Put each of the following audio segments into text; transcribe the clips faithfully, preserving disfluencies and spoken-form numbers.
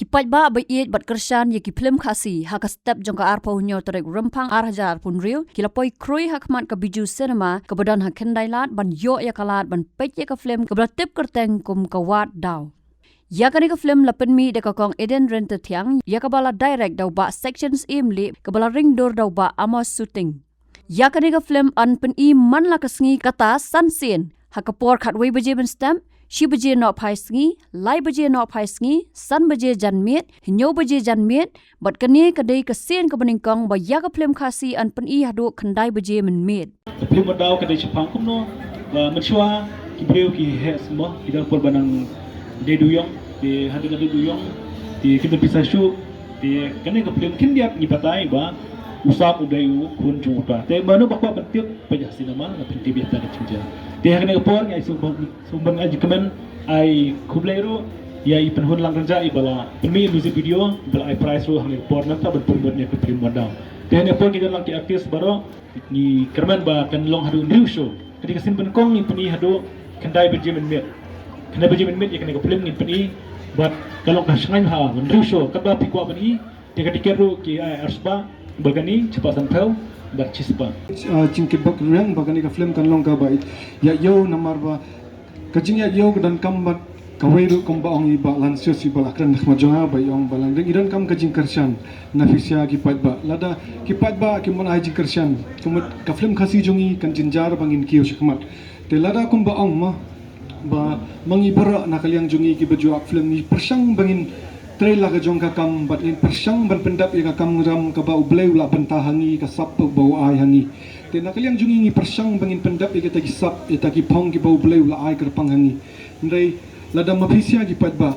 Paidbah ba ïeit bad kyrshan ïa ki phlim Khasi, ha ka step jong ka arphew hynñiew tarik Rymphang ar hajar arphew hynriew, ki la poi khrui ha khmat ka Bijou Cinema kaba don ha Khyndailad ban ïoh ïa ka lad ban peit ïa ka phlim kaba la tip kyrteng kum Ka Wad Daw. Ïa kane ka phlim la pynmih da ka Kong Eden Ryntathiang, ïa kaba la direct da u Bah Section Syiemlieh, kaba la ring dur da u Bah Amos Suting. Ïa kane ka phlim yn pyni man la ka sngi kata san sien, ha ka por khatwei baje mynstep, shi baje nohphai sngi, lai baje nohphai sngi, san baje janmiet, hynñiew baje janmiet, bad kane ka dei ka sien kaba nyngkong ba ïa ka phlim Khasi yn pyni haduh khyndai baje mynmiet. Ka phlim Wad Daw ka dei shaphang kumno ba mynshuwa ki briew ki heh smoh, ki don por ba nang dei dewïong, te hadien ka dei dewïong, te kim don pisa shuh, te kane ka phlim khyndiat ngi batai ba u Sam u dei u khun jong uta. Te mano ba kwah ban tip, peit ha cinema, la pyntip ïa kata ka jingjia. Te ha kane ka por ngi ai sngewbha, sngewbha ai jingkmen, ai khublei ruh ïa i Pynhun Langkynjah iba la pynmih music video, iba la ai prize ruh ha kane ka por, namar ban promote ïa ka phlim Wad Daw. Te ha kane ka por ngi don lang ki artist baroh, ngi kyrmen ba kan long haduh hynriew show. Ka dei ka sien ba nyngkong ngi pyni haduh khyndai baje mynmiet. Khyndai baje mynmiet ïa kane ka phlim ngin pyni, bad ka long ka shngaiñ ha hynriew show. Katba phi kwah ban ïohi, te ka tiket ruh ki ai arspah, balkani, shispah sanphew, bad shispah. Ah, jingkitbok rwiang ba kane ka phlim kan long kaba ïaid ïew namar ba ka jingïaid ïew ka donkam bad kawei ruh kumba ong i Bah Lansius iba la kren ha khmat jong nga ba i ong ba la dei ngi donkam ka jingkyrshan na phi sha ki paidbah. Lada ki paidbah kim ai jingkyrshan, ka mut ka phlim Khasi jong ngi kan jynjar ba ngin kiew shakhmat. Te lada kumba ong ma, ba ma ngi baroh na ka liang jong ngi kiba ju act phlim ngi pyrshang ba ngin trei la ka jong ka kam bad ngin pyrshang ban pyndep ïa ka kam ram kaba U Blei u la bynta ha ngi, ka sap ba u ai ha ngi. Te na ka liang jong ngi ngi pyrshang ba ngin pyndep ïa kita ki sap, ïa kita ki phong kiba U Blei u la ai kyrpang ha ngi. Hynrei lada ma phi sha ki paidbah,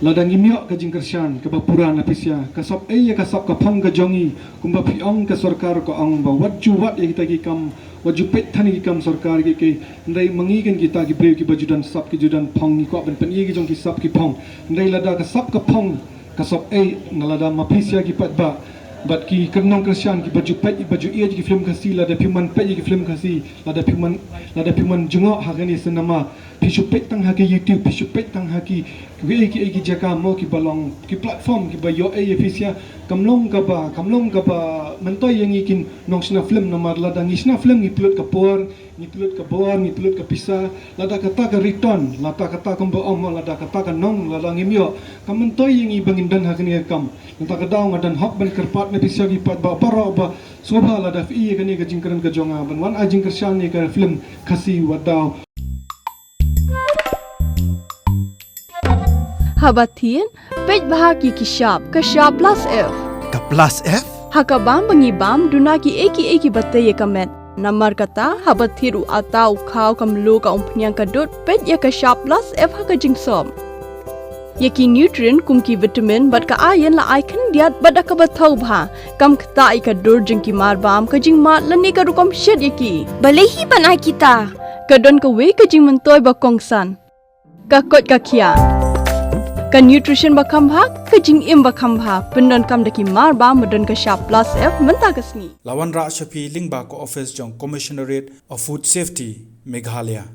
lada ngim ïoh ka jingkyrshan kaba pura na phi sha, ka sap ei ïa ka sap ka phong ka jong ngi, kumba phi ong ka sorkar ka ong ba wat ju wad ïa kita ki kam, wat ju peit than ïa ki kam sorkar ki ki. Hynrei ma ngi kan kita ki briew kiba ju don sap ki ju don phong, ngi kwah ban pyni ïa ki jong ki sap ki phong. Hynrei lada ka sap ka phong ka sap ei, na lada ma phi sha ki paidbah bad ki kyrnong kyrshan kiba ju peit, ba ju ïeit ïa ki phlim Khasi, lada phi man peit ïa ki phlim Khasi, lada phi man, lada phi man jngoh ha kane cinema, phi shu peit tang ha ki YouTube, phi shu peit tang ha ki, ki ei ki ei ki jaka mo kiba long ki platform kiba ïoh ei ïa phi sha, kam long kaba, kam long kaba myntoi ïa ngi ki nongshna phlim namar lada ngi shna phlim ngi pynlut ka por, ngi pynlut ka bor, ngi pynlut ka pisa, lada kata ka return, lada kata kumba ong ma, lada kata ka nong, lada ngim ïoh, kam myntoi ïa ngi ba ngin don ha kane ka kam. Nangta ka daw nga don hok ban kyrpad na phi sha ki paidbah baroh ba sngewbha lada phi ïohi ïa kane ka jingkren ka jong nga ban wan ai jingkyrshan ïa ka phlim Khasi Wad Daw. Haba thied, peit bha ki ki shap, ka shap plus F. Ka plus F? Ha ka bam ba ngi bam, duna ki ei ki ei kiba tei ïa ka met. Namar kata, haba thied u atta u khaw ka mluh ka umphniang ka dud, peit ïa ka shap plus F ha ka jingsop. Ïa ki nutrient kum ki vitamin bad ka iron la ai khyndiat bad da kaba thaw bha. Kam ktah ïa ka dur jong ki mar bam, ka jingmad lane ka rukom shet ïa ki. Balei hi ban ai kita? Ka don kawei ka jingmyntoi ba kongsan. Ka koit ka khiah. Ka nutrition ba kham bha, ka jingim ba kham bha. Pyndonkam da ki mar bam ba don ka shap plus F mynta ka sngi. La wanrah sha phi lyngba ka office jong Commissionerate of Food Safety, Meghalaya.